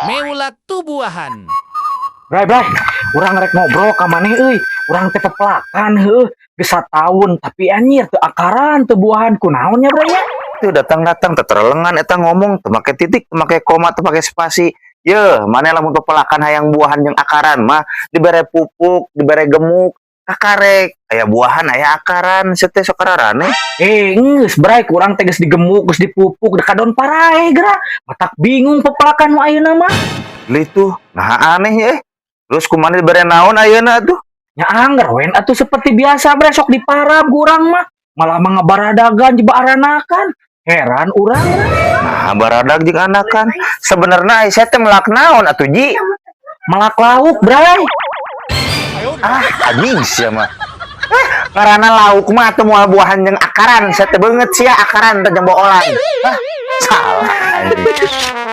Meula tubuahan. Bray, Bray, urang rek ngobrol ka maneh euy. Urang teh pepelakan heuh. Geus sataun tapi anjir teu akaran, teu buahan, kunaon nya, Bray, nya? Itu datang-datang teterelengan eta ngomong teu make titik, teu make koma, teu make spasi. Ye, mana lamun pepelakan hayang buahan jeung akaran mah dibere pupuk, dibere gemuk, kakarek. Aya buahan, aya akaran, sia teh sok ararane. Eh, geus, Bray, ku urang teh geus digemuk, geus dipupuk, kadon paraeh geura. Matak bingung pepelakan nu ayeuna mah. Li tuh, nah aneh ya. Terus kumaha, dibere naon ayeuna tuh? Nya angger we atuh seperti biasa, Bray, sok diparab ku urang mah. Malah mah ngabaradagan jeung aranakan. Heran urang. Nah, baradag jeung anakan. Sebenarnya sia teh melak naon atuh, Ji? Melak lauk, Bray. Ah, anjing sia mah. Eh, ngaranna lauk mah atuh moal buahan jeung akaran. Sia teh beungeut sia akaran teh jeung boolan. Ah, salah anjing.